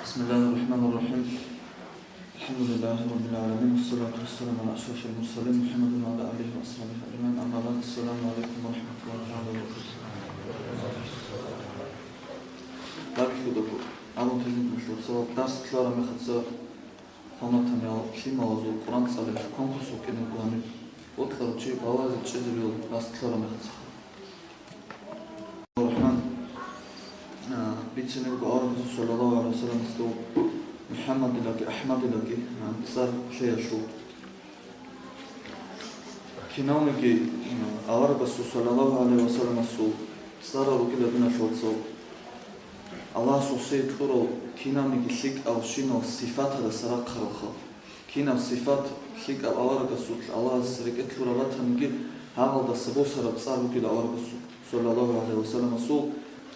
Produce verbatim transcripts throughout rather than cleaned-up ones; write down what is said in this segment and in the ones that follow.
بسم الله الرحمن الرحيم. الحمد لله رب العالمين، والصلاة والسلام على أشرف المرسلين محمد وعلى آله وأصحابه أجمعين. أما بعد، السلام عليكم ورحمة الله تعالى وبركاته. Дагьлъудаго, абун тезин нушлъуца дарс лъараб мехалъ хванатани лъималазул Къуръан цӀалеб конкурс вукӀине буго гьаниб. Бокьарав чи балагьизе чӀезабе дарс лъараб мехалъ. Рахман, а, бицине буго аварагасул саллаллагьу гӀалайгьи ва салламасда МухӀаммадилаги АхӀмадилаги, а, цӀар лъеялъул. Кинавниги, а, аварагасул саллаллагьу гӀалайгьи ва салламасул цӀарал ругила, диналъул вацал, Аллагьас гьесие кьурал кинавниги лъикӀал щинал сифаталдаса рахъаралха. Кинаб сифат лъикӀаб аварагасулъ Аллагьас рекӀелъ лъураб батаниги, гьагъалдаса босараб цӀар бугила аварагасул, саллаллагьу гӀалайгьи ва салламасул.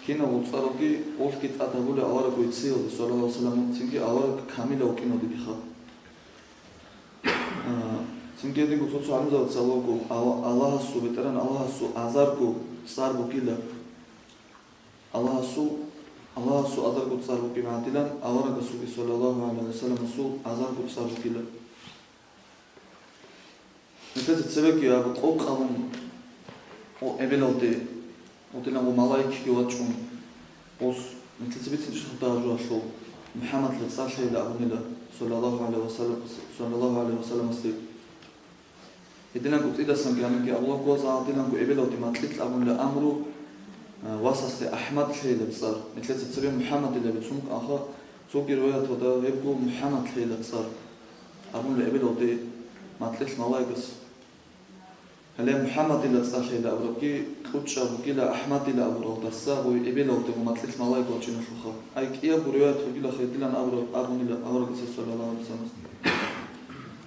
Кинаб цӀаралги гъолъги тӀад гьабула авараг вецциялда, саллаллагьу гӀалайгьи ва саллам, цинги авараг камилав вукӀиналдегиха. А, цинги гьединго цо-цо гӀалимзабаца абулаго, Алла-, Аллагьасул, БетӀергьан Аллагьасул азарго цӀар бугила. Аллагьасул, Аллагьасул азарго цӀар бугеб гӀадилан, аварагасулги, саллаллагьу гӀалайгьи ва салламасул, азарго цӀар бугила. Нилъеца цебеги абу къокъ абун, о, эбелалде, гьединго малаикги вачӀун, ос нилъеца бицинчӀеб дагьаб жоялъул МухӀаммадила цӀар лъейила абунила, саллаллагьу гӀалайгьи ва саллам, саллаллагьу гӀалайгьи ва салламасде. Гьединанго цӀидасан гьанибги абулаго, гьадинанго эбелалде макьилъ абунила амру, а, васасде АхӀмад лъейила цӀар. Нилъеца цебе МухӀаммадила бицун, аха, цоги риваяталда гьебго МухӀаммад лъейила цӀар абунила эбелалде макьилъ малаикас. Гьале МухӀаммадила цӀар лъейила абурабги кьучӀаб бугила АхӀмадила абуралдаса, гъой эбелалде гъо макьилъ малаик вачӀиналъулха. Ай кӀиябго риваят бугила гьедилан абураб абунила аварагасда, саллаллагьу гӀалайгьи ва саллам.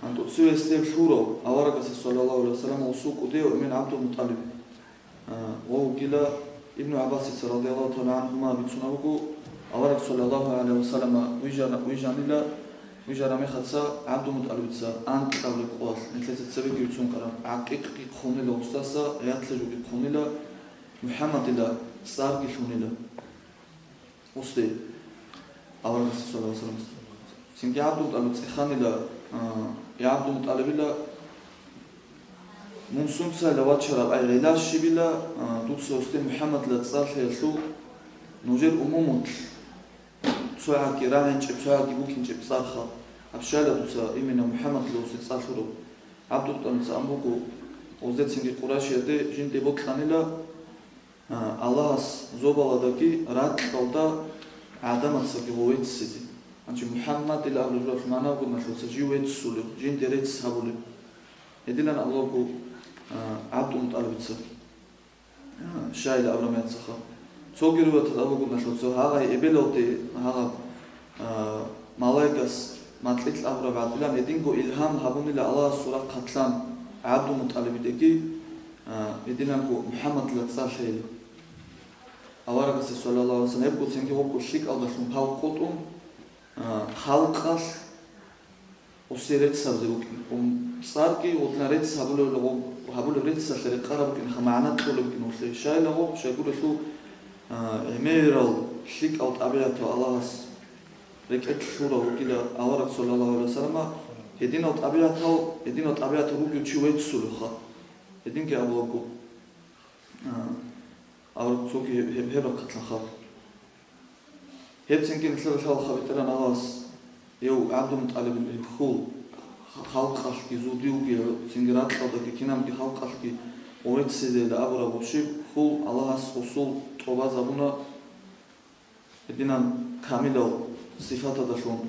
ГьантӀуцеве гьесде лъурав аварагасда, саллаллагьу гӀалайгьи ва саллам, гъосул кӀудияв эмен ГӀабдулмутӀалиб. А, гъов вукӀила, Ибну ГӀаббасица, радияллагьу тагӀала гӀангьума, бицун буго, авараг, саллаллагьу гӀалайгьи ва саллама, вижана-, вижанила, вижараб мехалъ ГӀабдулмутӀалибица анкьабилеб къоялъ, нилъеца цебеги бицун ккараб, гӀакъикъги хъунила гъосдаса, гӀиятлъи жоги хъунила, МухӀаммадила цӀарги лъунила. Гъосде аварагасда, саллаллагьу гӀалайгьи ва саллам. Цинги ГӀабдулмутӀалиб цӀеханила, а, я ГӀабдулмутӀалибила, мун сунцайила вачараб, ай гъила щибила, а, дуца гъосде МухӀаммадила цӀар лъеялъул, нужер умумулъ цогӀаги рагӀинчӀеб, цогӀаги букӀинчӀеб цӀарха. Гьаб щайила дуца именно МухӀаммадила гъосде цӀар лъураб. ГӀабдулмутӀалибица ан буго, гъоздецинги Къурайшиялде жинде бокьанила, А, Аллагьас зобаладаги ракьалда гӀадамацаги гъов веццизе. Гьанже МухӀаммадила абулеб жоялъул магӀна буго, диналъул вацал, жив веццулев, жинде рецц гьабулев. Гьедилан абулаго, а, ГӀабдулмутӀалибица, а, щайила абураб мехалъха. Цоги риваяталда абуго, диналъул вацал, гьагъай эбелалде гьагъаб а, малаикас макьилъ абураб гӀадилан гьединго илгьам гьабунила Аллагьасул рахъалъан ГӀабдулмутӀалибидеги, а, гьединанго МухӀаммадила цӀар лъейила. Аварагасда, саллаллагьу гӀалайгьи ва саллам, гьебго цинги гъобго лъикӀалдалъун пал къотӀун, а, халкъалъ гъосие рецц гьабизе букӀин. Гъоб цӀарги гъодлъан рецц гьабулев, гъоб гьабулеб реццалъе рекъараб букӀинха, магӀна кьолеб букӀин гъолъие. Щайила гъоб, щайгурелъул, а, гӀемерал лъикӀал тӀабигӀатал Аллагьас рекӀелъ лъурав вугила авараг, саллаллагьу гӀалайгьи ва саллама, гьединал тӀабигӀатал, гьединал тӀабигӀатал ругев чи веццулевха. Гьединги абулаго, а, авараг цоги гьеб, гьеб, гьеб рахъалъанха. Гьебцинги нилъеда лъалаха БетӀергьан Аллагьас, гьев ГӀабдулмутӀалибил хьул, халкъалъги зулги вугев, цинги ракьалдаги кинабги халкъалъги гъов веццизейила абураб гъоб щиб хьул Аллагьас гъосул тӀубазабуна. Гьединан камилал сифаталдалъун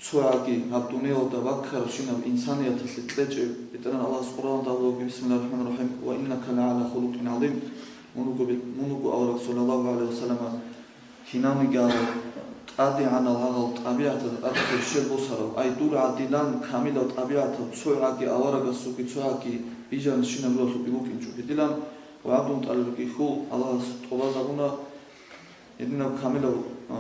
цогӀаги гьаб дуниялалда баккарабщинаб инсанияталъе кьечӀеб БетӀергьан Аллагьас Къуръаналда абулаго: «Бисмиллагьир рахӀманир рахӀим, ва иннака лагӀала хулукъин гӀазим». Мун вуго бе-, мун вуго авараг, саллаллагьу гӀалайгьи ва саллама, кинавниги гьарав, тӀадегӀанав гьагъал тӀабигӀаталда тӀад кверщел босарав, ай дур гӀадилан камилав тӀабигӀатав цогӀаги аварагасулги цогӀаги бижарабщинаб жоялъулги букӀинчӀо. Гьедилан ва ГӀабдулмутӀалибги хьул Аллагьас тӀубазабуна. Гьединаб камилаб, а,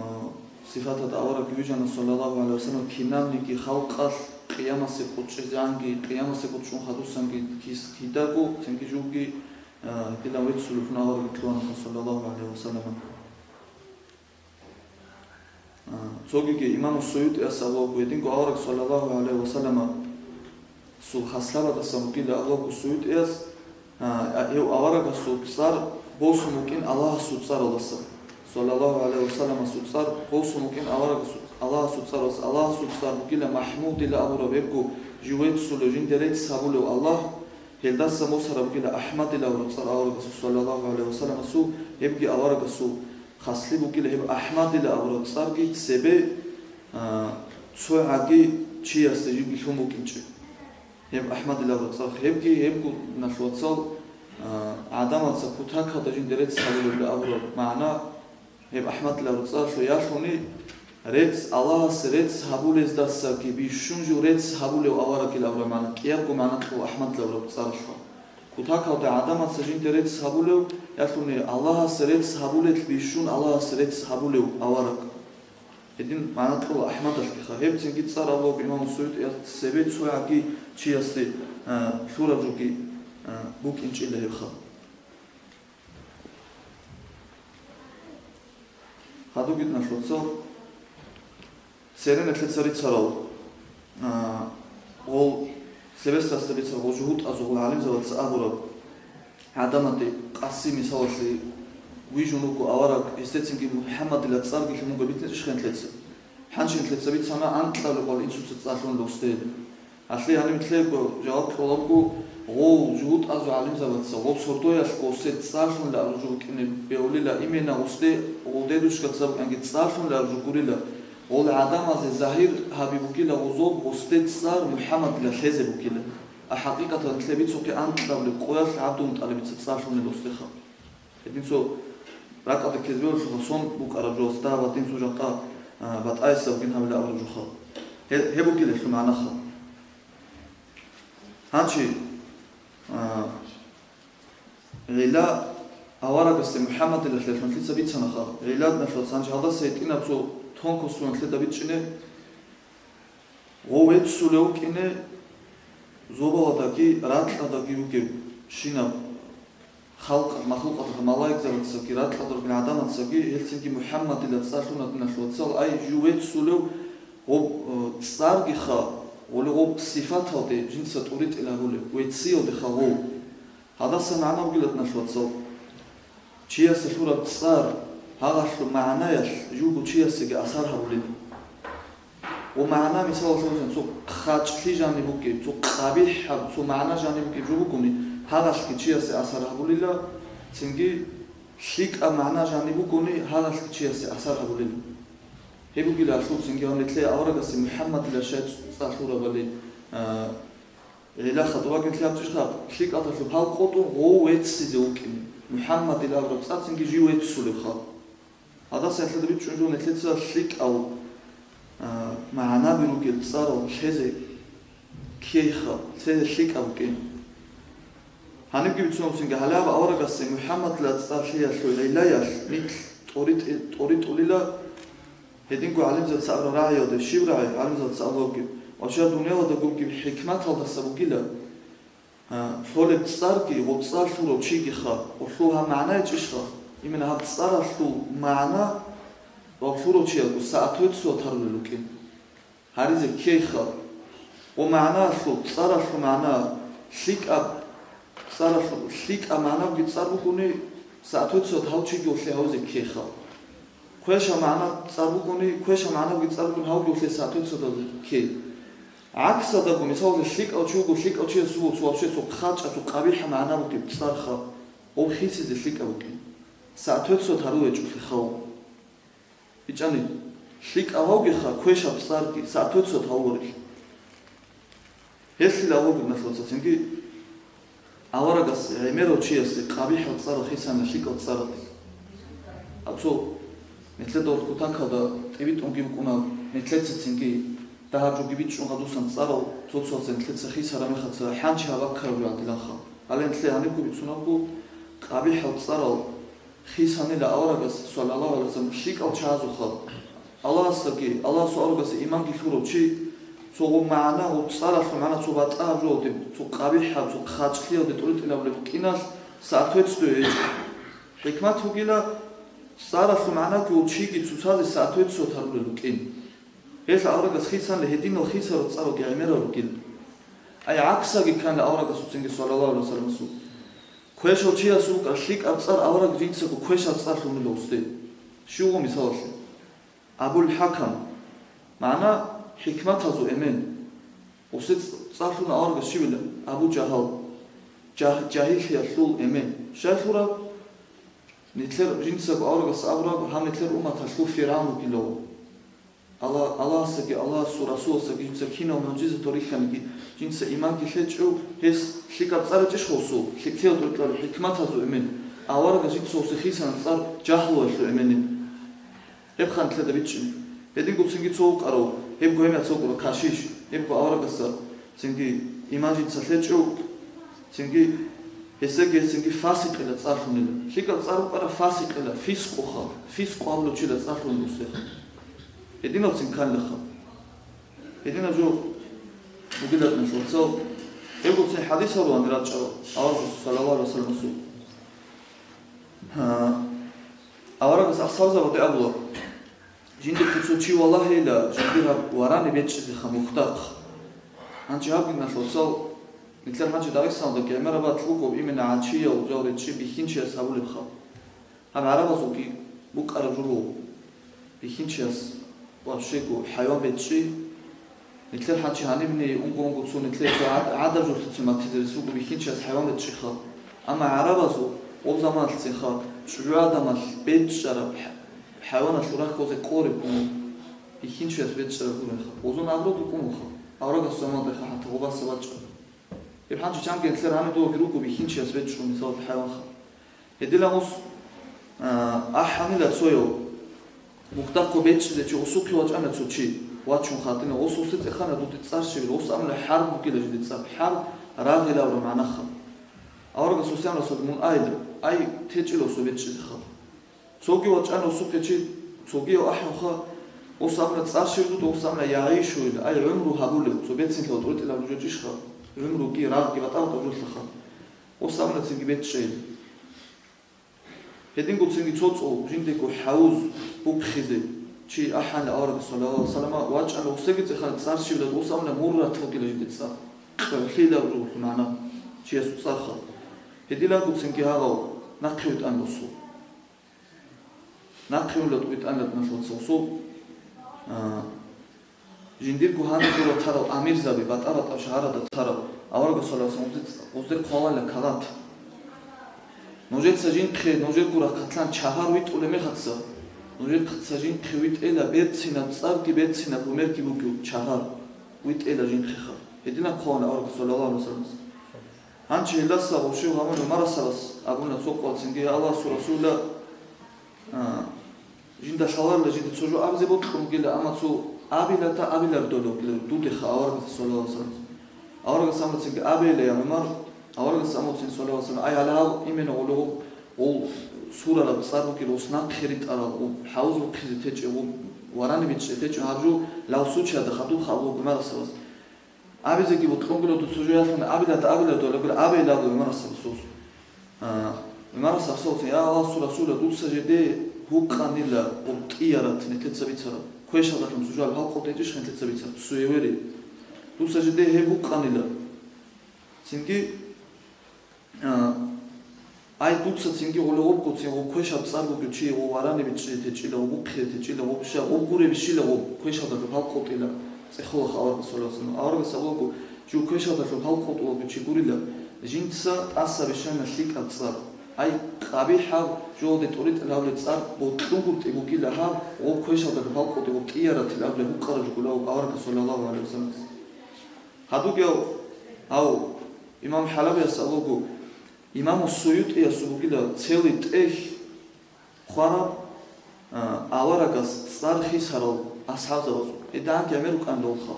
сифаталда авараг вижана, саллаллагьу гӀалайгьи ва саллам, кинабниги халкъалъ къиямасе къотӀизегӀанги, къиямасе къотӀун хадусанги кис-, кидаго, цинги живги, а, гьедилан веццулевлъун авараг лъугьанаха, саллаллагьу гӀалайгьи ва саллам. А, Цогиги имаму Суютияс абулеб буго, гьединго авараг саллаллагьу гӀалайгьи вассаллама сул хаслабадасан ругила абулеб буго Суютияс, а, гьев аварагасул цӀар босун букӀин Аллагьасул цӀаралдаса. Саллаллагьу гӀалайгьи вассалламасул цӀар босун букӀин аварагасул, Аллагьасул цӀаралдаса. Аллагьасул цӀар бугила МахӀмудила абураб, гьебго жив веццулев, жинда рецц гьабулев Аллагь, гьелдаса босараб бугила АхӀмадила абураб цӀар аварагасул, саллаллагьу гӀалайгьи вассалламасул, гьебги аварагасул хаслъи бугила гьеб АхӀмадила абураб цӀарги цебе, а, цо гӀаги чиясда живги лъун букӀинчӀеб. Гьеб АхӀмадилаб цӀар гьебги, гьебго, диналъул вацал, а, гӀадамаца кутакалда жинда рецц гьабулеб абураб магӀна, гьеб АхӀмадилаб цӀар лъуялъуни, рецц, Аллагьасе рецц гьабулездасаги бищун жив рецц гьабулев аварагил абураб магӀна, кӀиябго магӀна кьола АхӀмадилаб цӀаралъул. Кутакалда гӀадамаца жинда рецц гьабулев, ялъуни Аллагьасе рецц гьабулелъ бищун Аллагьасе рецц гьабулев авараг. Гьедин магӀна кьола АхӀмадалъгиха. Гьеб цинги цӀар авлуго имам Суютияс цебе цо гӀаги чиясде, а, лъураб жоги, а, букӀинчӀила гьебха. Хадуб, диналъул вацал, церен нилъеца рицарал, а, гъол Силвестрасда бицарал гъол жугьутӀазул гӀалимзабаца абураб, гӀадамаде Къасим мисалалъе вижун вуго авараг, гьесдецинги МухӀаммадила цӀарги лъун буго бицинчӀищха нилъеца? Гьанже нилъеца бицана анкьабилеб инсуца цӀар лъугьунел гъосде. Гьалъие гьаниб нилъего жаваб кьолеб буго, гъов жугьутӀазул гӀалимзабаца гъоб сордоялъ гъосде цӀар лъугьунел аружу букӀине бегьулила, имена гъосде гъов дедушкаца букӀанги цӀар лъугьунел аружу гурила, гъол гӀадамазе загьир гьаби бугила гъозул гъосде цӀар МухӀаммадила лъезе бугила. А хӀакъикъаталда нилъее бицухъе анкьабилеб къоялъ ГӀабдулмутӀалибица цӀар лъугьунел гъосдеха. Гьедин цо ракӀалде ккезе бегьуларо сон букӀараб жо, дагьаб гьадин цо жакъа, а, батӀайсаб бугин гьабила абураб жоха. Гье-, гьеб бугила гьелъул магӀнаха. Гьанчи, а, гӀилла аварагасде МухӀаммадилалъе нилъеца бицанаха. ГӀилла, диналъул вацал, гьанчи гьалдаса гьитӀинаб цо тонкосталъун нилъеда бичӀчӀине. Гъов веццулев вукӀине, зобалаздаги ракьалдаги ругебщинаб халкъ, махлукъаталда, малаикзабацаги, ракьалда ругел гӀадамацаги, гьелцинги МухӀаммадила цӀар лъугьуна, диналъул вацал, ай, жив веццулев гъоб, э, цӀаргиха, гъоле гъоб сифаталде жинца тӀуритӀил гьабулеб, вецциялдеха гъов. Гьадаса магӀна бугила, диналъул вацал, чиясе лъураб цӀар, гьалалъул магӀнаялъ живго чиясеги асар гьабулеб. Ва магӀна, мисалалъе босани, цо хъачӀлъи жаниб букӀин, цо къабихӀаб, цо магӀна жаниб букӀин жо бугони, гьалалъги чиясе асар гьабулила, цинги лъикӀаб магӀна жаниб бугони, гьалалъги чиясе асар гьабулила. Гьеб бугила гьалъул цинги гьаниб нилъее аварагасе МухӀаммадила щай цӀар лъурабали, а, гӀилла хадуб бугин лъабцӀищха, лъикӀалдалъуб гьал къотӀун гъов веццизе вукӀин, МухӀаммадил абураб цӀар цинги жив веццулевха. Гьадаса нилъеда бичӀчӀун жо нилъеца лъикӀал, а, магӀнаби ругел цӀарал лъезе ккейха, лъезе лъикӀаб букӀин. Гьанибги бицунеб цинги, гьале гьаб аварагасе МухӀаммадила цӀар лъиялъул гӀиллаялъ нилъ тӀоритӀи-, тӀоритӀулила, гьединго гӀалимзабаца абураб рагӀиялде, щиб рагӀи гӀалимзабаца абулебги ва щай дуниялалда гуребги хӀикматалдаса бугила, а, лъолеб цӀарги, гъоб цӀар лъурав чигиха, гъолъул гьаб магӀна гьечӀищха, именно гьаб цӀаралъул магӀна ва лъурав чиялъул соответствие тарулел рукӀин. Гьаризе ккейха. Ва магӀналъул, цӀаралъул магӀна, лъикӀаб цӀаралъул, лъикӀаб магӀнабги цӀар бугони, соответствие гьав чиги гъолъие гьавизе ккейха. Квешаб магӀна цӀар бугони, квешаб магӀнабги цӀар бугони, гьавги гъолъие соответствие гьавизе ккей. ГӀаксалдаго, мисалалъе, лъикӀав чи вуго, лъикӀав чияс вуго цо вообще цо хъачӀаб, цо къабихӀаб магӀна бугеб цӀарха, гъов хисизе лъикӀаб букӀин. Соответствие гьарулев гьечӀолъи гьав. БичӀчӀани, лъикӀав вугеха, квешаб цӀарги соответствие гьавуларелъи. Гьелъила вугеб, диналъул вацал, цинги аварагас гӀемерав чиясе къабихӀал цӀарал хисана лъикӀал цӀаралде. Гьаб цо нилъеда гьоркьоб кутакалда тӀибитӀунги букӀуна, нилъеца цинги дагьаб жоги бичӀчӀун гьадусан цӀарал цо-цоясда нилъеца хисараб мехалъ хӀанчи гьаб баккараб жо гӀадиланха. Гьале нилъее гьанибго бицунебго къабихӀал цӀарал хисанила аварагас, саллаллагьу гӀалайгьи вассаллам, лъикӀал чагӀазухъа. Аллагьасдаги, Аллагьасул аварагасе иманги лъурав чи, цо гъоб магӀна, гъоб цӀаралъул магӀна цо батӀа-, жолде, цо къабихӀаб, цо хъачӀлъиялде тӀуритӀинабулеб букӀиналъ соответствие гьечӀо. ХӀикмат бугила, ЦӀаралъул магӀнаги гьев чиги цоцазе соответствовать гьарулел рукӀин. Гьелъ аварагас хисанлъи гьединал хисарал цӀаралги гӀемерал ругел. Ай гӀаксаги кканила аварагасуцинги, саллаллагьу гӀалайгьи вассаламасул. Квешав чиясул вукӀа лъикӀаб цӀар авараг жинцаго квешаб цӀар лъунила гьесде. Щивго мисалалъе. Абул-ХӀакам. МагӀна хӀикматазул эмен. Гьесде цӀ-, цӀар лъуна аварагас щивила? Абу Жагьал. Жагь-, жагьиллъиялъул эмен. Щай лъураб? Нилъер жинцаго аварагас абураб, гьаб нилъер умматалъул ФиргӀавн вугилан. Алла-, Аллагьасдаги, Аллагьасул Расуласдаги жинца кинал мугӀжизатал рихьаниги, жинца иманги лъечӀев, гьес лъикӀаб цӀар гьечӀищ гьесул, лъикӀлъиялда рекьараб хӀикматазул эмен, аварагас жинца гьесде хисана цӀар жагьлуялъул эменин. Гьеб ханлъида бичӀчӀин. Гьединго цинги цо вукӀарав, гьебго гьемияц вукӀарав кашиш, гьебго аварагасда цинги иман жинца лъечӀев, цинги гьесдаги гьес цинги фасикъила цӀар лъунила. ЛъикӀаб цӀар вукӀараб фасикъила, фискъуха, фискъу гьабулев чила цӀар лъунила гьесдехъ. Гьединабцин кканилаха. Гьединаб жо бугилан нилъ вацал. Гьебгоцин хӀадис гьабулани рачӀарал аварагасул, саллаллагьу гӀалайгьи вассаламасул. Гьа, аварагас асхӀабзабаде абула: «Жиндихъе цо чи валагьейила, жиндир гьаб варани бечӀчӀизеха мухьдахъ». Гьанже гьаб гьеб нилъ вацал, нилъер гьанже Дагъистаналда гӀемераб батӀ буго именно гьанчияв жал речӀчӀи бихьинчияс гьабулебха. Гьаб гӀарабазулги букӀараб жо буго. Бихьинчияс вообще-го хӀайван бечӀчӀи. Нилъер хӀанчи гьанибни унго-унго цо нилъер цо гӀад-, гӀадаб жолъицин батизе рес буго бихьинчияс хӀайван бечӀчӀиха. Амма гӀарабазул гъоб заманалъцинха чӀужугӀаданалъ бечӀчӀараб хӀ-, хӀайваналъул рахьулзе къореб буго. Бихьинчияс бечӀчӀараб гуроха. Гъозун агъро букӀунха. Аварагас заманалдаха хӀатта гъобаса бачӀа. Гьеб хӀанчи чанги нилъер гьаниб доги руго бихьинчияс бечӀчӀун мисалалъе хӀайванха. Гьединан ус, а, ахӀанила цояв. Мухьдахъ бечӀчӀизе чи усухъе вачӀана цо чи, вачун хатӀина, ус усде цӀехана дуде цӀар щибила, ус амула хӀарб бугила жиде цӀар, хӀарб рагъилавра магӀнаха. Аварагас усян расул мун айла, ай, течӀила усу бечӀчӀизеха. Цоги вачӀана усухъе чи, цогияв ахӀунха, ус амула цӀар щиб дуда, ус амула ягӀишуила, ай, гӀумру гьабулев, цо бецинлъав тӀутӀилаб жо чӀищха, гӀумруги, рагъги батӀа-батӀа жолъаха. Ус амула цинги бечӀчӀейила. Гьединго цинги цо-цо жиндего хӀавуз бухъизе чи ахӀанила аварагас, саллаллагьу гӀалайгьи вассалама, вачӀана усеги цӀехана цӀар щибила, дос амула Муррат вугила жинде цӀар. КьогӀлъила руго магӀна чиясул цӀарха. Гьединго цинги гьагъав нахъе витӀан досул. Нахъе вула витӀан ратӀаналъуца усул, а, Жиндирго гьаниб дура тарав амирзаби, батӀа-батӀа шагьаралда тарав, аварагас саллаллагьу гӀалайгьи вассалам гъозде, гъозде хъвалалила кагъат. Нужеца жинхъе, нужерго рахъалъан чагьар витӀулеб мехалъ, нужеца жинхъе витӀела берцинаб цӀарги берцинаб гумерги бугев чагьар, витӀела жинхъеха. Гьединаб хъвалана аварагас саллаллагьу гӀалайгьи вассаламас. Гьанже гьелдаса гъов щив гьабун ГӀумарасдас абуна цо къвалцинги: «Я Аллагьасул Расулалла, а, жинда лъаларила жинда цо жо абизе бокьун бугила, амма цо абилата абилар долев вугила дудеха аварагас, саллаллагьу гӀалайгьи вассалам». Аварагас амуцинги абейила, я ГӀумар, аварагас амуцин, саллаллагьу гӀалайгьи вассалам, ай гьале гьав именно гъоло гъов, гъов сурараб цӀар бугила, ус нахъе ритӀарал, гъов хӀавуз бухъизе течӀев, гъов варани бичӀчӀизе течӀев, гьаб жо лавсучиялда хадуб хабур ГӀумарасдас. Абизеги бокьунгула дуца жо ялъуна, абилада абилада валагула, абейила абула ГӀумарасдасас. А, ГӀумарасдасас: «Я Аллагьасул Расулалла, дуца жеде гьукъанила гъоб тӀиярат нилъеца бицараб, квешалдалъун цо жо гьаб хӀалкъун течӀищ нилъеца бицараб, суевери. Дуца жеде гьеб гьукъанила». Цинги А, ай, дуца цинги гъоло гъобгоцин гъоб квешаб цӀар бугев чи, гъов варани бичӀчӀизе течӀила, гъоб бухъизе течӀила, гъоб ща, гъоб гуреб щила гъоб квешалдалъуб хӀалкъутӀила, цӀехолаха аварагас, саллаллагьу гӀалайгьи вассалам. Аварагас абулаго, жив квешалдалъуб хӀалкъутӀулев чи гурила, жинца тӀаса бищана лъикӀаб цӀар. Ай, къабихӀаб, жолде тӀуритӀил гьавлеб цӀар, бокьунгутӀи бугила гьаб, гъоб квешалдалъуб хӀалкъутӀи гъоб тӀияратил абулеб гьукъараб жо гула аварагас, саллаллагьу гӀалайгьи вассаламас. Гьадугев, гьав, имам ХӀалабияс абулаго, имам СуютӀиясул бугила целый тӀехь хъвараб, а, аварагас цӀар хисарал асхӀабзабазул. ГьедигӀан гӀемер рукӀана долха.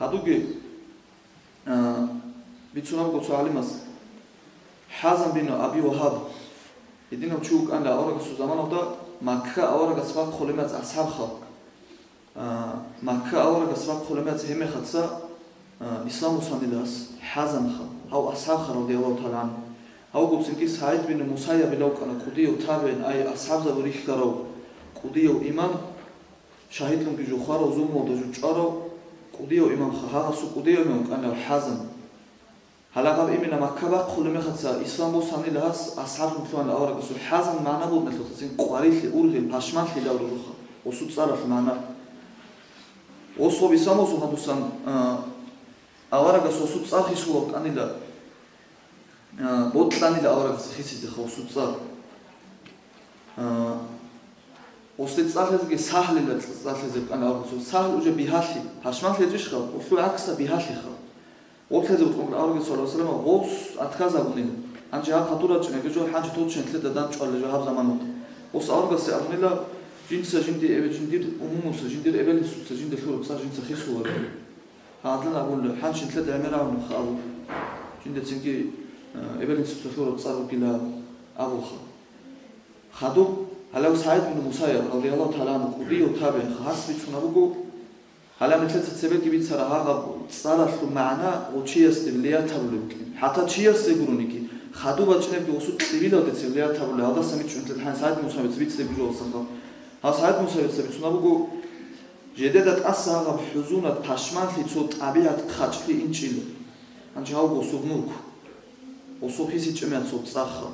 Гьадуги, а, бицунебго цо гӀалимас, ХӀазан бин Аби Вагьаб, гьединав чи вукӀана аварагасул заманалда, Макка аварагас вахъулеб мехалъ асхӀабха. А, Макка аварагас вахъулеб мехалъ гьеб мехалъ, а, ислам босанила ХӀазанха, гьав асхӀабха, радияллагьу тагӀала гӀангьу. Гьавго цинги СагӀид бин Мусайяб вукӀана кӀудияв табигӀин, ай асхӀабзаби рихьарав кӀудияв имам, шагьидлъунги жо хварав, зулмуялда жо чӀварав кӀудияв имамха, гьагьасул кӀудияв имам вукӀана ХӀазан. Гьале гьаб имина Макка бахъулеб мехалъ ислам босанила гьас, асхӀаблъун лъугьана аварагасул. ХӀазан магӀна буго, нилъеца цин къварилъи, ургъел, пашманлъи абулеб жоха, гъосул цӀаралъул магӀна. Гъос гьаб ислам босун гьадусан, а, аварагас гъосул цӀар хисулев вукӀанила, а, бокьанила аварагасда хисизеха гъосул цӀар. А, гъосде цӀар лъезеги Сагьлила цӀар лъезе вукӀана аварагасул. Сагьл уже бигьалъи, пашманлъи гьечӀищха, гъолъул гӀаксалда бигьалъиха. Гъоб лъезе вукӀана аварагас, саллаллагьу гӀалайгьи ва саллам, гъос атказабунила. Гьанже гьаб хадур рачӀинеги жо, гьанже тӀоцебе нилъеда данчӀвалел жо гьаб заманалда. Гъос аварагасде абунила, жинца жинди эбе-, жиндир умумуса, жиндир эбел-инсуца жинда лъураб цӀар жинца хисуларо. Гьадин абула, гьанже нилъеда гӀемер гьавунаха абу. Жинда цинги, э, эбел-инсуца лъураб цӀар бугила абулха. Хадуб, гьалав СагӀид бин Мусайяб, радияллагьу тагӀала гӀангьу, кӀудияв табигӀинха, гьас бицунеб буго, гьале нилъеца цебеги бицараб гьагъаб цӀаралъул магӀна гъов чиясде влиять гьабулеб букӀин. ХӀатта чиясде гурониги, хадуб бачӀинебги гъосул кьибилалде цебе влиять гьабулеб, гьадасан бичӀчӀун нилъеда гьанже СагӀид Мусайябица бицинеб жо гьасаха. Гьас СагӀид Мусайябица бицунеб буго, жидеда тӀаса гьагъаб хӀузунат, пашманлъи, цо тӀабигӀат хъачӀлъи инчӀила. Гьанже гьав гъосул нур, гъосул хисичӀеб мехалъ цо цӀарха.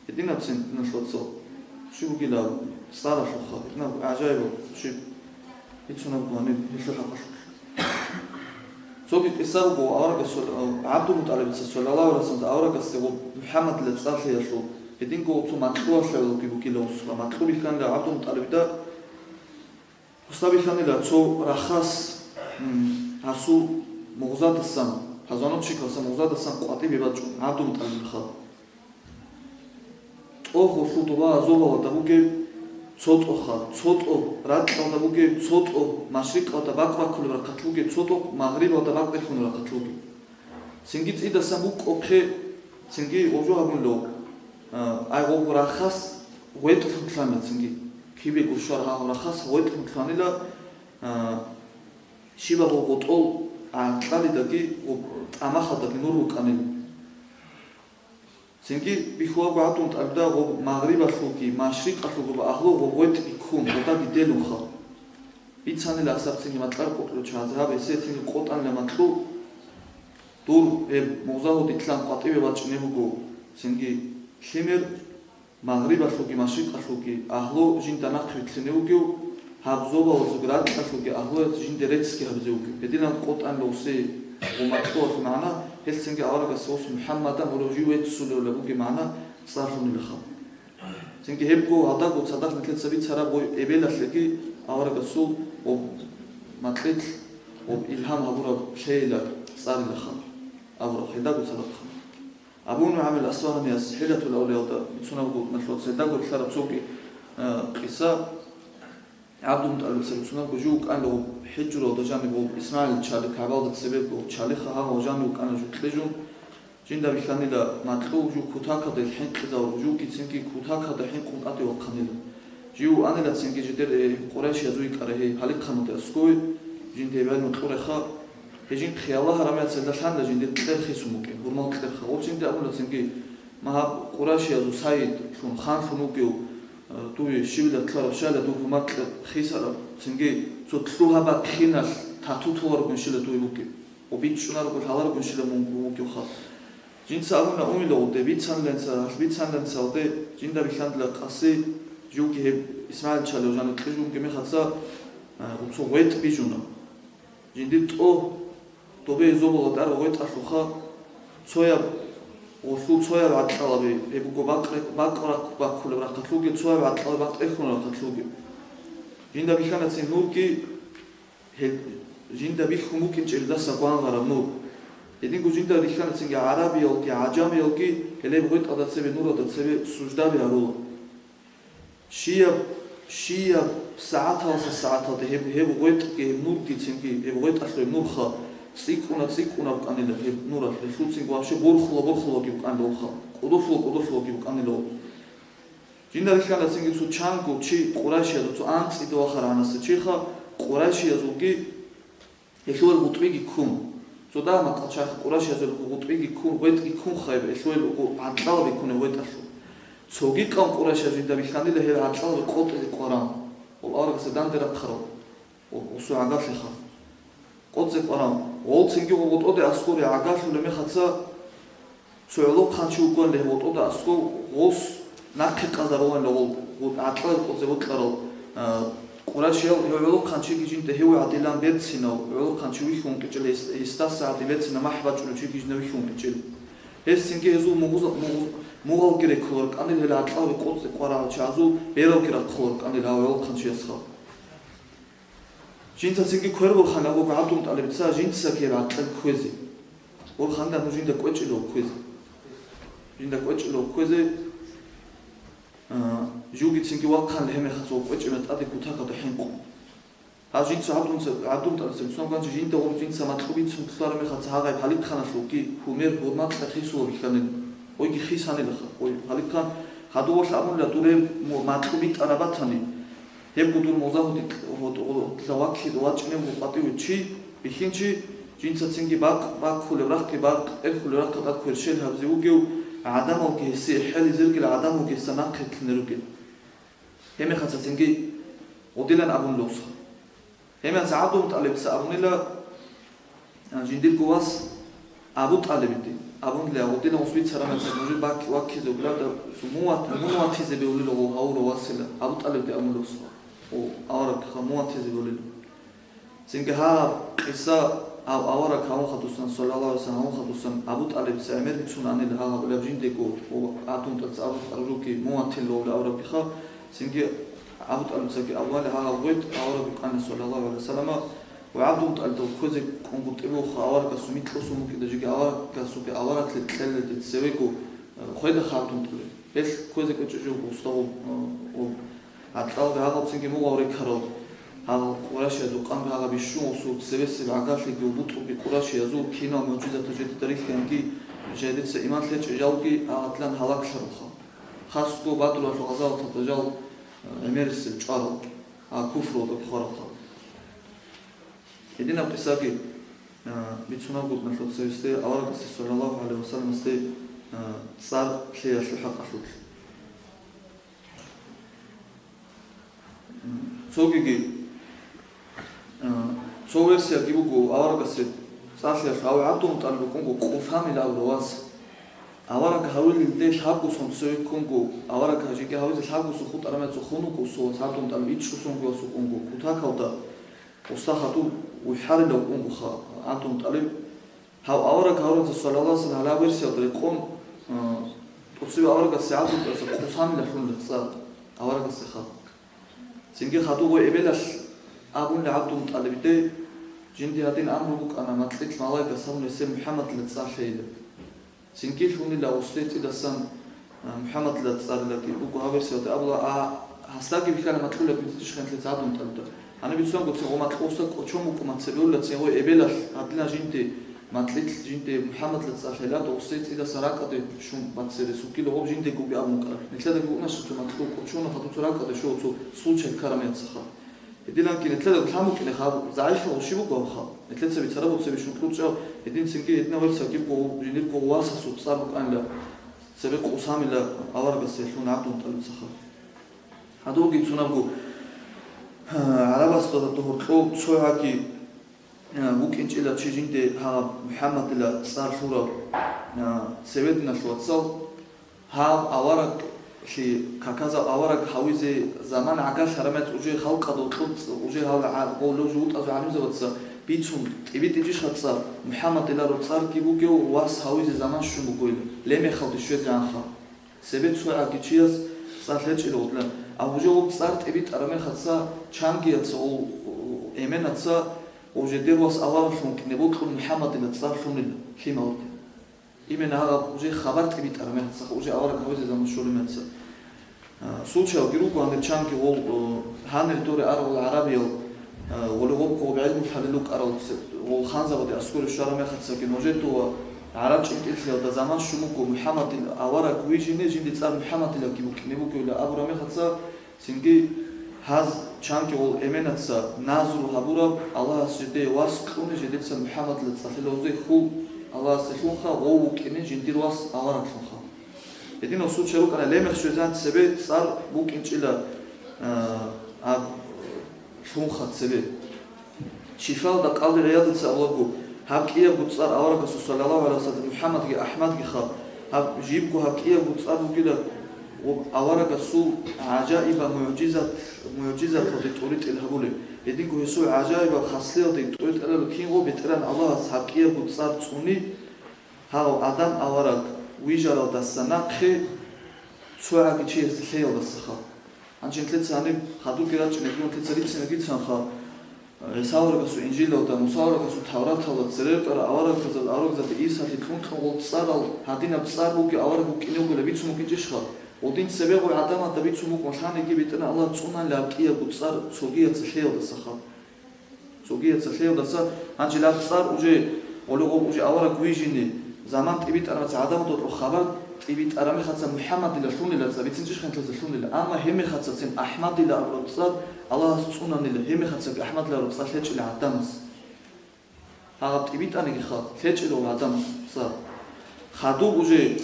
Гьединабцин, диналъул вацал, щиб бугилан цӀаралъулха, гьединаб гӀажаибаб щиб бицунеб буго гьаниб гьелъул хӀакъалъулъ. Цоги къиса буго, аварагасул, ГӀабдулмутӀалибица, саллаллагьу гӀалайгьи ва саллам, аварагасде ва МухӀаммадила цӀар лъеялъул, гьединго цо макьуялъулги бугила гъосха, макьу бихьанила ГӀабдулмутӀалибида. Гъосда бихьанила цо рахас, м, гьасул мугъзадасан, позвоночникалъа мугъзадасан къватӀибе бачӀун ГӀабдулмутӀалибиха. ТӀо гъолъул доба зобалалда бугеб цо тӀоха, цо тӀо ракьалда бугеб, цо тӀо машрикъалда бакъ баккулеб рахъалъ бугеб, цо тӀо магърибалда бакъ бахъулеб рахъалъ бугеб. Цинги цӀидасан букӀухъе, цинги гъов жо гьабунилан, а, ай гъов рахас гъветӀлъун лъана цинги. Кибего щвараб гьав рахас гъветӀлъун лъанила, а, щибаб гъов гъотӀол гӀаркьалидаги ва тӀамахалдаги нур букӀанила. Цинги бихьулеб буго ГӀабдулмутӀалибда гъоб магърибалъулги машрикъалъулги ва агьлу гъоб гъветӀги ккун, гъодаги делунха. Бицанила гьасаб цинги макьар кӀокӀлъул чагӀазе, гьаб гьесие цинги къотӀанила макьу, дур гьеб мугъза гьудидлъан къватӀибе бачӀунеб буго цинги лъимер, магърибалъулги машрикъалъулги агьлу жинда нахъвилълъине вугев, гьаб зобалазулги ракьалъулги агьлуяз жинда реццги гьабизе вугев. Гьединаб къотӀанила гъосие ва макьуялъул магӀна, гьелъ цинги аварагас гъос МухӀаммадан гурев жив веццулевилан бугеб магӀна цӀар лъунилаха. Цинги гьебго гьалдаго цадахъ нилъеца бицараб гъой эбелалъеги аварагасул ва макьилъ ва илгьам гьабураб лъейила цӀарилаха абураб гьелдаго цадахъ. Абу НугӀайм ал-Асбагьанияс ХӀилятул авлиялда бицунеб буго, нилъеца гьелдаго рилълъараб цоги, э, къиса. ГӀабдулмутӀалибица бицунеб буго, жив вукӀанила гъоб хӀижралда жаниб гъоб ИсмагӀил чали, КагӀбалда цебего чалиха, гьагъав жанив вукӀана жив кьижун. Жинда бихьанила макьу жив кутакалда ил хӀинкъизавурав, живги цинги кутакалда хӀинкъун тӀаде вахъанила. Жив анила цинги жидер, э, къурайшиязул йикӀарай гьей палихъаналде аскӀове, жинда гьеб гӀелму кьуреха. Гьей жинхъе Аллагь гьарамияцалда лъанила жиндир кьер хисун букӀин, гьурмал кьерха. Гъоб жинда абуна цинги, ма гьаб къурайшиязул сайидлъун, ханлъун вугев, э, дуе щивила ккараб щайила дур гьурмал кьер хисараб, цинги цо лъугьа-бахъиналъ тату толаргунщила дуе вукӀин. Ва бичӀчӀунарого лъаларгунщила мун вугевха. Жинца абуна умила гъуде, бицанлъанца, гьалъ бицанлъанцалде жинда бихьанила къаси, живги гьеб ИсмагӀил чалев жанив кьижунги мехалъа, а, гъуцо гъветӀ бижуна. Жиндир тӀо добе зобалалда араб гъветӀалъулха, цояб гъолъул цояб гӀаркьалаби, гьеб буго бакъ-, бакъ-, бакъ-, баккулеб рахъалъулги, цояб гӀаркьалаби бакъ тӀехьулеб рахъалъулги. Жинда бихьана цин нурги, гьел-, жинда бихьун букӀин чӀиридаса гвангъараб нур. Гьединго жинда рихьана цинги гӀарабиялги гӀажамиялги гьелеб гъветӀалда цебе, нуралда цебе суждаби гьарула. Щияб, щияб сагӀаталдаса сагӀаталде гьеб, гьеб гъветӀги, гьеб нурги цинги, гьеб гъветӀалъул гьеб нурха цӀикӀкӀуна, цӀикӀкӀуна букӀанила гьеб нуралъ, гьелъул цинги вообще борхула, борхулаги букӀанила гъоха, кӀудолъула, кӀудолъулаги букӀанила гъоха. Жинда рихьана цинги цо чанго чи къурайшиязул, цо анцӀила вахарагӀанасда чиха къурайшиязулги гьелъул гъутӀбиги ккун, Цо дагьаб макъ чагӀи къурайшазул гъутӀбиги ккун, гъветӀги ккун хайб, элъугьел гъу-, гӀаркьалаби ккунеб гъветӀалъул. Цоги къавм къурайшаз жинда бихьанила гьел гӀаркьалаби къотӀизе къваран. Гьеб аварагасда данде рахъарал, гъу-, гъусул гӀагарлъиха. КъотӀизе къваран. Гъол цинги гъутӀоде аскӀоре гӀагарлъулеб мехалъ цо гӀолохъанчи вукӀана гьев гъутӀода аскӀов, гъос нахъе къазаруланила гъол, гъу-, гӀаркьалаби къотӀизе вокьарал, а, къурайшиял. Гьев гӀолохъанчиги жинда гьев гӀадилан берцинав гӀолохъанчи вихьун вукӀинчӀила, гьес-, гьесдаса гӀадин берцинав махӀ бачӀунев чиги жинда вихьун вукӀинчӀила. Гьес цинги гьезул мугъуза-, мугъ-, мугъалги реккулел рукӀанила, гьел гӀаркьалаби къотӀизе къварагӀал чагӀазул бералги рахъулел рукӀанила гьав гӀолохъанчиясха. Жинца цинги квербурхана абуго ГӀабдулмутӀалибица жинцаги гьеб гӀаркьал кквезе. Бурханила нуж жинда кӀвечӀила кквезе. Жинда кӀвечӀила кквезе, а, живги цинги вахъанила гьеб мехалъ гъов кӀвечӀеб мехалъ тӀаде кутакалда хӀинкъун. Гьав жинца ГӀабдулмутӀа-, ГӀабдулмутӀалибица бицунеб гьанже жинда гъоб жинца макьу бицун кколареб мехалъ гьагъай палихъаналъулги гьумер гьурмакьа хисула бихьанила. Ойги хисанилаха, ой, палихъан, хадуб абунила дур гьеб мо-, макьу битӀараб батани. Гьебго дур муза-, гьудикь-, гьуд-, гьудла ваккизе вачӀунев вукъатӀиве чи, бихьинчи, жинца цинги бакъ баккулеб рахъги бакъ эрхулеб рахъалда кверщел гьабизе вугев, гӀадамалги гьесие хӀел изергил гӀадамалги гьесда нахъе лъине ругел. Гьеб мехалъ цинги гъудилан абунила усха. Гьеб мехалъ ГӀабдулмутӀалибица абунила, а, жиндирго вас Абу ТӀалибиде абунила, гъудилан ус бицараб мехалъ нужер бак-, ваккизе вугилан, мун ват-, мун ватизе бегьулила гъов гьавурав васила, Абу ТӀалибиде абунила усха. О, аварагха, мун ватизе бегьулила. Цинги гьаб къиса, гьав авараг гьавун хадусан, саллаллагьу гӀалайгьи вассалам, гьавун хадусан Абу ТӀалибица гӀемер бицун анила гьагъаб гьабулеб жиндего, о, ГӀабдулмутӀалибица абулеб къарурги мун ватилла гьавулев аварагиха. Цинги Абу ТӀалибицаги абула гьагъаб гъветӀ авараг вукӀана, саллаллагьу гӀалайгьи вассалама, ва ГӀабдулмутӀалиб кверзе ккун гъутӀибулха аварагасул микьусун букӀида жеги аварагасулги авараглъи кьелалде цевего, э, хведа ГӀабдулмутӀалиб. Гьелъ кквезе кӀвечӀеб жо гъусда гъоб, э, гъоб гӀаркьалги гьагъаб цинги мугъав рекарал, гьагъал къурайшиязул къанги гьагъаб бищун усул цевесеб гӀагарлъиги бутӀруги къурайшиязул кинал мугӀжизатал жидеда рихьанги, жидеца иман лъечӀей жалги гьагъадлъан гьалаглъаралха. Хасго Бадралъул гъазаваталда жал, э, гӀемерисел чӀварал, а, куфруялда бухаралха. Гьединаб къисаги, а, бицунеб буго налъуца гьесде аварагасде, саллаллагьу гӀалайгьи вассаламасде, а, цӀар лъеялъул хӀакъалъулъ. М, цогиги, а, цо версияги буго аварагасде цӀар лъеялъул, гьав ГӀабдулмутӀалиб вукӀунго Къусамил абурав вас. Авараг гьавилелде лъабго сон цеве ккунго, авараг гьажиги гьавизе лъабго сон хутӀараб мехалъ хун вукӀун, ГӀабдулмутӀалиб ичӀго сонгоясул ккунго, кутакалда. Гъусда хадуб вихӀарилав вукӀунгоха ГӀабдулмутӀалиб. Гьав авараг гьавураб, саллаллагьу гӀалайгьи вассалам, гьалаб версиялда рекъон, а, тӀоцебе аварагасде ГӀабдулмутӀалибица Къусамилан лъуна цӀар аварагасдеха. Цинги хадуб гъой эбелалъ абунила ГӀабдулмутӀалибиде, жинде гьадин амру букӀана, макьилъ малаикас абун гьесие МухӀаммадилан цӀар лъейилан. Цинги лъунила гъусде цӀидасан, а, МухӀаммадилан цӀар лъеги буго гьаб версиялда абула, а, гьасдаги бихьана макьула бицӀичӀ ханлъи ГӀабдулмутӀалибда. Гьаниб бицунго цин гъо макьу гъусда кӀочон букӀун мацебе ула, цин гъой эбелалъ гьадинаб жинде макьилъ жинде МухӀаммадилан цӀар лъелада гъусде цӀидасан ракӀалде щун бацере суккила гъоб жиндего бугеб абун ккараб. Нилъедаги букӀунищ цо макьу кӀочон хадуб цо ракӀалде що цо случай ккараб мехалъха. Гьединанги нилъеда лъан букӀине хаб, загӀипал гъущи буго гьаб хаб. Нилъеца бицараб буцебищун кьучӀав, гьедин цинги гьединав версиялги буго, жиндирго васасул цӀар букӀанила, цебе Къусамилан аварагасде лъуна ГӀабдулмутӀалибицаха. Гьадурги цунабго, гӀарабасда гьоркьов цо гьаги, а, вукӀинчӀила чи жинде гьаб МухӀаммадилан цӀар лъурав, а, цеве диналъул вацал, гьав авараглъи, каказав авараг гьавизе заман гӀагарлъараб мехалъ уже халкъалда гьоркьоб ц-, уже гьал гӀа-, гъов лев жугьутӀазул гӀалимзабаца бицун, тӀибитӀичӀищха цӀар, МухӀаммадилан цӀарги бугев вас гьавизе заман щун бугойилан, леб мехалде щвезегӀанха. Цебе цо гьаги чияс цӀар лъечӀила вугилан. Амма уже гъоб цӀар тӀибитӀараб мехалъ чангияца, гъов, гъов эменаца, гъов жидер вас авараглъун вукӀине бокьун МухӀаммадилан цӀар лъунила лъималде. Именно гьаб уже хабар тӀибитӀараб мехалъ, уже авараг гьавизе заман щолеб мехалъ. А, случайги руго, гьанир чанги гъол, о, гьанир доре арал гӀарабиял, а, гъоле гъоб-гъоб гӀелму лъалел рукӀарал це-, гъол ханзабаде аскӀоре щвараб мехалъги нужеда ва гӀараб чӀинтӀиллъиялда заман щун буго МухӀаммадил авараг вижине, жинде цӀар МухӀаммадиланги букӀине бугевилан абураб мехалъ, цинги Гьаз чанги гъол эменаца назру гьабураб, Аллагьас жидее вас кьуни, жидеца МухӀаммадила цӀалъила, гъозие хьул Аллагьасде лъунха, гъов вукӀине жиндир вас авараглъунха. Гьединал случай рукӀана, лемех щвезан цебе цӀар букӀинчӀила, а, аб-, лъунха цебе. Шифаалда къади ГӀиядица абулаго, гьаб кӀиябго цӀар аварагасул, саллаллагьу гӀалайгьи вассалам, МухӀаммадги АхӀмадгиха, гьаб жибго гьаб кӀиябго цӀар бугила, ва аварагасул гӀажаиба мугӀжизат, мугӀжизаталде тӀоритӀел гьабулеб. Гьединго гьесул гӀажаибаб хаслиялде тӀоритӀелалъул кинго БетӀергьан Аллагьас гьаб кӀиябго цӀар цӀуни, гьав Адам авараг вижаралдаса нахъе цо гӀаги чиясе лъеялдасаха. Гьанже нилъеца гьаниб хадурги рачӀинеги, нилъеца рицинеги цанха, ГӀиса аварагасул Инжилалда, Муса аварагасул Тавраталда, церер ккарал аварагзаб-, аварагзабазде Исалъе кьун-кьун гъол цӀарал, гьадинаб цӀар бугеб авараг вукӀине вугила бицун букӀинчӀищха? Гъодин цебе гъой гӀадамазда бицун букӀун лъаниги, БетӀергьан Аллагь цӀунанила гьаб кӀиябго цӀар цогияца лъеялдасаха. Цогияца лъеялдаса, гьанже гьаб цӀар уже, гъоле гъоб уже авараг вижине, заман тӀибитӀарабаца гӀадамазда хабар тӀибитӀараб мехаца МухӀаммадила лъунила цӀар, бицинчӀищха нилъеца лъунила, амма гьеб мехацацин АхӀмадила абураб цӀар Аллагьас цӀунанила, гьеб мехацаги АхӀмадила абураб цӀар лъечӀила гӀадамаз. Гьаб тӀибитӀанигиха, лъечӀила гӀадамаз цӀар. Хадуб уже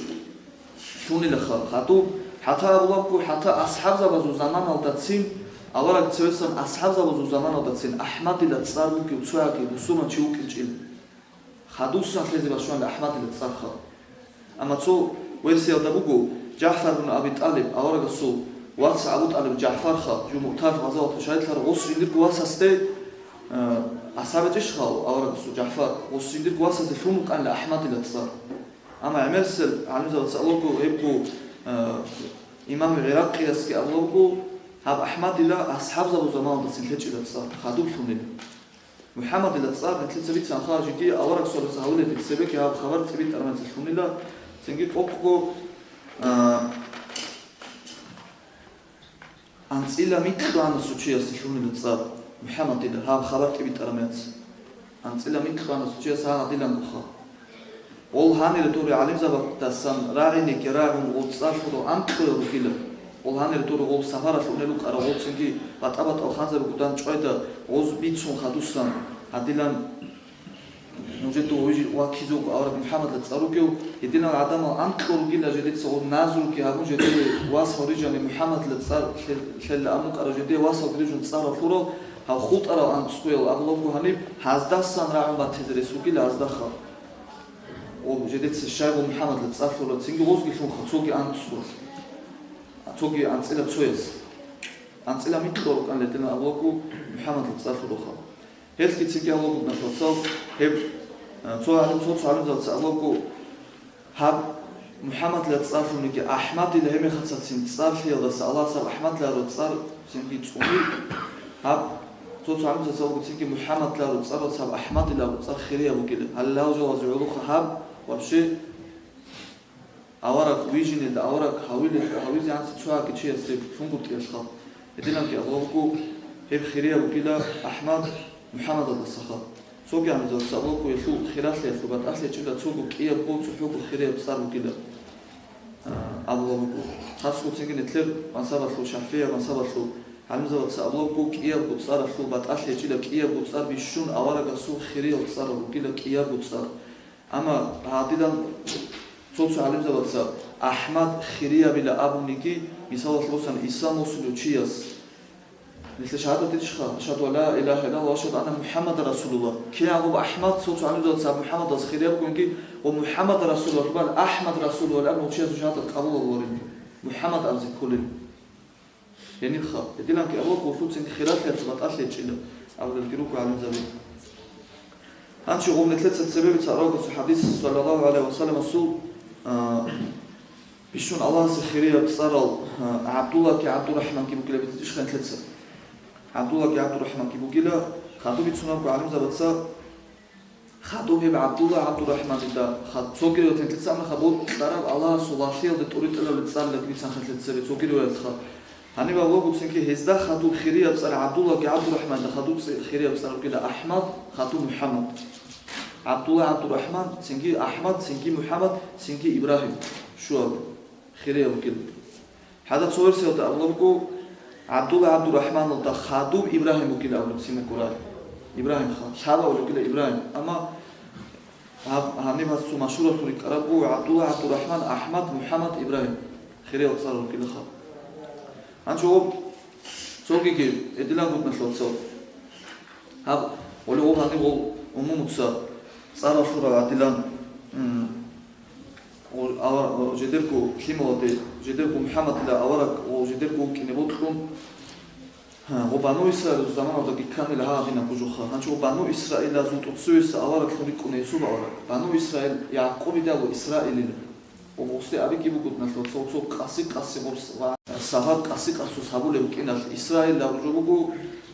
лъунилаха, хадуб, хӀатта абулабго, хӀатта асхӀабзабазул заманалдацин, авараг цевесан асхӀабзабазул заманалдацин АхӀмадила цӀар бугев цояги бусурманчи вукӀинчӀила. Хадусан лъезе бачӀунила АхӀмадила цӀарха. Амма цо версиялда буго, ЖагӀфар бун Аби ТӀалиб, аварагасул вац Абу ТӀалиб ЖагӀфарха, жо Муътал гъазаваталъул шагьидлъарав, гъос жиндирго васасде, э, асхӀаб гьечӀищха аварагасул ЖагӀфар, гъос жиндирго васасде лъун вукӀанила АхӀмадила цӀар. Амма гӀемерисел гӀалимзабаца абулаго, гьебго, э, имам ГӀиракъиясги абулаго, гьаб АхӀмадила асхӀабзабазул заманалдацин лъечӀила цӀар, хадуб лъунила. МухӀаммадила цӀар нилъеца бицанха, жиги авараг сораса гьавулеб цебеги гьаб хабар тӀибитӀарабаца лъунила, цинги къокъго, а, анцӀила микьго анасул чиясе лъунила цӀар МухӀаммадила гьаб хабар тӀибитӀарабаца. АнцӀила микьго анасул чияс гьагъадилан буха. Гъол гьанире дуре гӀалимзабаздасан рагӀинеги рагӀун гъол цӀар лъурал анкьго ругила. Гъол гьанире дуре гъол сапаралъ унел рукӀарал, гъол цинги батӀа-батӀал ханзаби гудан чӀвайда гъоз бицун хадусан, гьадилан нужеда вижи ваккизе вуго авараг МухӀаммадла цӀар ругев, гьединал гӀадамал анкьго ругила жедеца гъол назруги гьабун жедее вас гьорижани МухӀаммадла цӀар лъе-, лъела абун рукӀарал жедее вас гьорижун цӀарал лъурал, гьав хутӀарал анцӀгоял абулаго гьаниб гьаздасан рагӀун батизе рес вугила гьаздаха. О, жедеца щайгу МухӀаммадла цӀар лъура, цинги гъозги лъунха, цоги анцӀго, цоги анцӀила цояс. АнцӀила микьго рукӀан лъетӀина абулаго МухӀаммадла цӀар лъураха. Гьелъги цинги абулаго, нахъвацал гьеб, а, цо гӀалим, цо-цо гӀалимзабаца абулаго, гьаб МухӀаммадла цӀар лъуниги, АхӀмадила гьеб мехацацин цӀар лъеялдаса Аллагьас гьаб АхӀмадла цӀар цинги цӀуни, гьаб цо-цо гӀалимзабаца абулаго цинги МухӀаммадла цӀаралъ гьаб АхӀмадила цӀар хирияб бугила. Гьале лал жалазе гӀолоха гьаб вообще авараг вижинелда, авараг гьавилелда, гьавизе анцӀ цояги чиясе лъунгутӀиялъха. Гьединанги абулаго, гьеб хирияб бугила АхӀмад МухӀаммадалдасаха. Цоги гӀалимзабаца абулаго, гьелъул хиралъиялъул батӀалъи гьечӀила, цого кӀиябго цохӀого хирияб цӀар бугила, а, абула буго. Хасго цинги нилъер мазгьабалъул, шафигӀи мазгьабалъул гӀалимзабаца абулаго, кӀиябго цӀаралъул батӀалъи гьечӀила, кӀиябго цӀар бищун аварагасул хириял цӀарал ругила, кӀиябго цӀар. Амма гьадилан цо-цо гӀалимзабаца АхӀмад хириябила абуниги, мисалалъе босани, Ислам босулев чияс, нилъер шагьадат гьечӀищха, «Ашгьаду ан ла илагьа иллаллагь ва ашгьаду анна МухӀаммадан расулуллагь». КигӀан гъоб АхӀмад, цо-цо гӀалимзабаца МухӀаммадас хирияб бугониги ва МухӀаммадан расулуллагь, Ахьмад расулуллагь абун чиясул шагьадат къабул гьабуларин, МухӀаммад абизе кколин. Гьенибха, гьединанги абулаго, гьелъул цинги хиралъиялъул батӀалъи гьечӀила, абулелги руго гӀалимзаби. Гьанже гъоб нилъеца цебе бицаралдасул хӀадис, саллаллагьу гӀалайгьи ва салламасул, а, бищун Аллагьасе хирияб цӀарал, а, ГӀабдуллагьги ГӀабдурахӀманги бугила бицичӀищха нилъеца. ГӀабдуллагьги ГӀабдурахӀманги бугила, хадуб бицунебго гӀалимзабаца, хадуб гьеб ГӀабдуллагь ГӀабдурахӀманида, хад-, цоги риваяталда бокьараб Аллагьасул лагълъиялде тӀоритӀулеб цӀаралги бицанха нилъеца цебе, цоги риваятха. Гьаниб абулаго цинги гьезда хадуб хирияб цӀар ГӀабдуллагьги ГӀабдурахӀманида, хадуб цӀи-, хирияб цӀар бугила АхӀмад, хадуб МухӀаммад. ГӀабдуллагь ГӀабдурахӀман, цинги АхӀмад, цинги МухӀаммад, цинги Ибрагьим, щуаб хирияб бугила. ХӀатта цо версиялда абулеб буго, ГӀабдулла ГӀабдурахӀманалда хадуб Ибрагьим вукӀила абулеб цина ккурай. Ибрагьимха, лъабавулеб вукӀила Ибрагьим. Амма гьаб-, гьаниб гьасул машгьуралъул рикӀкӀараб буго ГӀабдулла ГӀабдурахӀман АхӀмад МухӀаммад Ибрагьим. Хириял цӀар рукӀилаха. Гьанже гъоб цогиги гьедилан гутӀналъуца. Гьаб, гъоле гъоб гьаниб гъол умумуца цӀар ралъурал гӀадилан, м, гъол ава-, жидерго лъималазде, жидерго МухӀаммадила авараг ва жидерго вукӀине бокьун, гьа, гъо Бану Исраилазул заманалдаги кканила гьагъинаб бужуха. Гьанчо гъо Бану Исраилазул тӀоцевеса авараглъун рикӀкӀуна Юсуп авараг. Бану Исраил, ЯгӀкъубида ва Исраилила. Гъо гъосде абиги бугутӀналъуца цо къаси-къаси гъорс ва сагьар къаси-къасус гьабулеб букӀиналъ Исраил абулеб жо буго,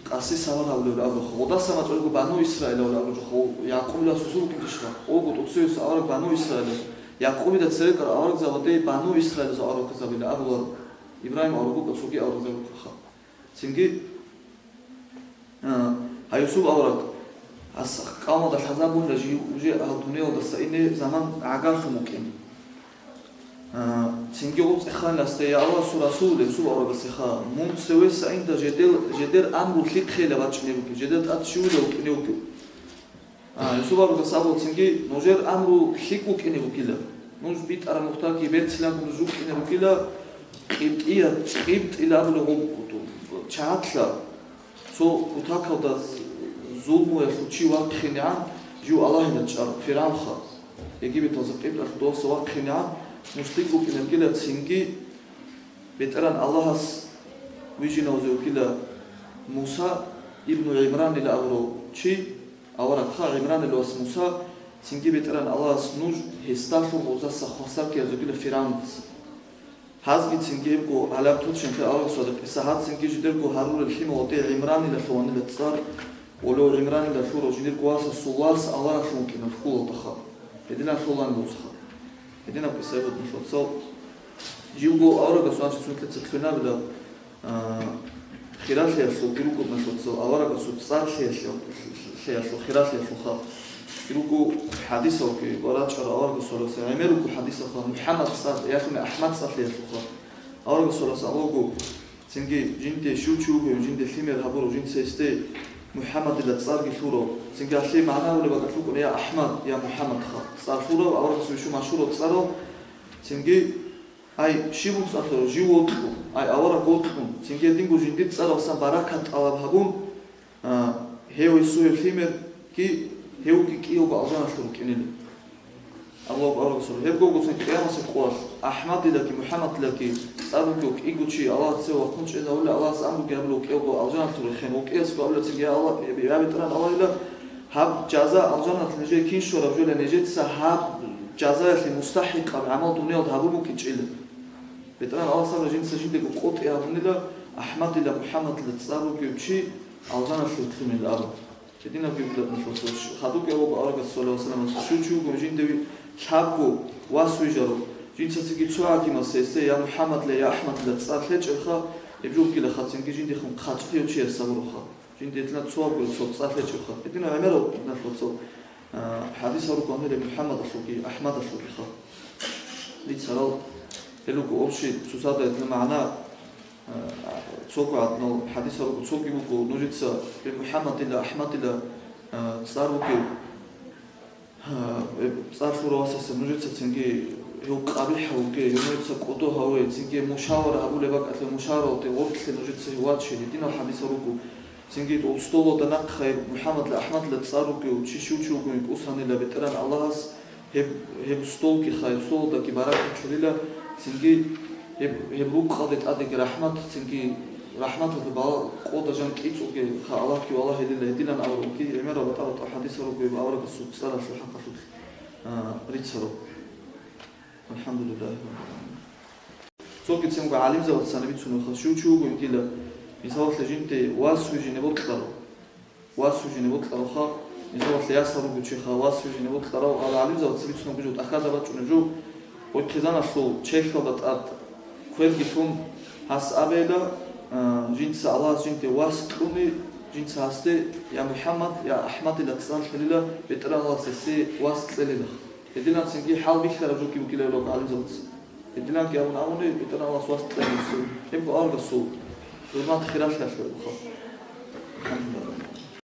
къаси сагьар гьабулеб абуха. Гъодаса мачӀалго Бану Исраил абулеб абуха. ЯгӀкъубила сусул букӀинчӀищха? Гъого тӀоцевеса авараг Бану Исраилас. ЯгӀкъубида церекъар аварагзабаде Бану Исраилазул аварагзабила абулар. Ибрагьим авараг вукӀа, цоги аварагзаби вукӀаха. Цинги, а, гьа Юсуп авараг, ас-, къавмалда лъазабунила жив уже гьал дуниялдаса ине заман гӀагарлъун вукӀин. А, цинги гъуцӀи ханасда, я Аллагьасул Расул, Юсуп аварагасеха, мун цевеса инда жедел-, жедер амру лъихъейила бачӀине бугеб, жедер тӀад щивила вукӀине вукӀев. А, Юсуп аварагас абула цинги, нужер амру лъикӀ вукӀине бугила. Нуж битӀараб нухдаги берцинаб нуж рукӀине ругила, къибтӀия-, къибтӀила абулеб гъоб-, чагӀатлъа цо кутакалда з-, зулмуялъул чи вахъинегӀан жив Аллагьила чӀар, ФиргӀавнха. Египеталъа къибтӀалъудаса вахъинегӀан нуж лъикӀ вукӀине ругила, цинги БетӀеран Аллагьас вижинавзе вукӀила Муса ибну ГӀимранила абурав чи, аварагха ГӀимранил вас Муса, цинги БетӀеран Аллагьас нуж гьесдалъун гъозаса хвасар ккезе вукӀила ФиргӀавнидаса. Гьазги цинги гьебго гьалаб тутчинлъи аварагасда къиса, гьаб цинги жидерго гьарурел лъимал ватӀи ГӀимранилалъуванила цӀар, гъолев ГӀимранила лъурав жидерго васасул вас аварагълъун вукӀинав хьулалдаха. Гьединан лъолан гъозха. Гьединаб къисаяб букӀуналъуцал живго аварагасул анчи цунлъица кквенабила, а, хиралъиялъулги рукӀуналъуцал аварагасул цӀар лъиялъул, лъиялъул, хиралъиялъулха. Руго хӀадисалги ва рачӀарал аварагасул гӀемер руго хӀадисалха, МухӀаммад цӀар, яхъуни АхӀмад цӀар лъиялъулха. Аварагасул абулаго, цинги жинде щив чи вугев, жинде лъимер гьабурав, жинца гьесде МухӀаммадила цӀарги лъурав, цинги гьалъие магӀна гьабулеб бакӀалъ букӀуна я АхӀмад, я МухӀаммадха цӀар лъурав, аварагасул ишо машгьурав цӀарал, цинги, ай, щиб цӀар лъурав, жив вокьун, ай, авараг вокьун, цинги гьединго жиндир цӀаралсан баракат тӀалаб гьабун, А, гьев гьесул лъимерги, гьевги кӀиявго алжаналъур рукӀинилан. Аллагьу акбар, расул. Гьеб гогоцин къиямасеб къоялъ АхӀмадилаги МухӀаммадилаги цӀар ругев кӀиго чи Аллагьас цеве вахъун чӀезавулев, Аллагьас амруги гьабулев кӀиявго алжаналъур рехен, ва кӀиясго абулев цинги, я Аллагь, я БетӀеран Аллагьила, гьаб жаза алжаналъ нижее кинщураб жолеб, нижеца гьаб жазаялъе мустахӀикъаб гӀамал дуниялда гьабун букӀинчӀила. БетӀеран Аллагьас абуна, жинца жиндего къотӀи гьабунила, АхӀмадила МухӀаммадила цӀар ругев чи алжаналъур лъунила абун. Гьединаб гьеб букӀиналъуса хадубги абуго аварагас, саллаллагьу гӀалайгьи ва саллам, щив чи вугев жинде лъабго вас вижарав, жинцаги цо гӀадамас гьесде я МухӀаммадила, я АхӀмадила цӀар лъечӀелха, гьеб жо вукӀилаха цинги жиндехун хъачӀлъияв чияс абураха. Жинде гьединаб цо абураб цо цӀар лъечӀебха. Гьединаб гӀемерал букӀиналъуцал, а, хӀадис гьарукьун гьанилеб МухӀаммадалъулги АхӀмадалъулгиха. Рицарал гьел руго общий цоцазда гьединаб магӀна, а, цого гӀаднал хӀадис гьарукьун цоги буго, нужеца бе МухӀаммадила, АхӀмадила, а, цӀар ругев, а, э, цӀар лъурав васасда нужеца цинги гьев къабихӀ гьавуге, гьев нужеца кӀодо гьаве, цинги мушавара гьабулеб бакӀалъе мушаваралде гъоркье нужеца гьев ваче, гьединал хӀадис гьарукьун. Цинги дол столалда нахъе МухӀаммадла, АхӀмадла цӀар ругев чи щив чи вугевин кӀусанила БетӀеран Аллагьас гьеб, гьеб столги хай, столалдаги баракат лъурила, цинги гьеб, гьеб рукъалде тӀадеги рахӀмат, цинги рахӀматалда бала-, къода жан кӀицӀулги ха Аллагьги валагьилила гьедилан абурабги гӀемерал батӀа-батӀа хӀадис гьарукьун гьеб аварагасул цӀаралъул хӀакъалъулъ, а, рицарал. АлхӀамдулиллагьи раббил гӀаламин. Цогицинго гӀалимзабацани бицунебха, щив чи вугевин дила, мисалалъе, жинде вас вижине бокьарав. Вас вижине бокьаравха, мисалалъе, ясал ругев чиха вас вижине бокьарав, гьал гӀалимзабаца бицунеб буго, тӀахьазда бачӀунеб жо, гъой хъизаналъул черхалда тӀад кверги лъун гьас абейила, а, жинца Аллагьас жинде вас кьуни, жинца гьасде я МухӀаммад, я АхӀмадила цӀар лъурила, БетӀеран Аллагьас гьесие вас кьелила. Гьединаб цинги хӀалбихьараб жоги бугила гӀалимзабаца. Гьединабги абун абуни, БетӀеран Аллагьас вас кьела гьесие. Гьебго аварагасул Гьурмат хиралъалъе ухо.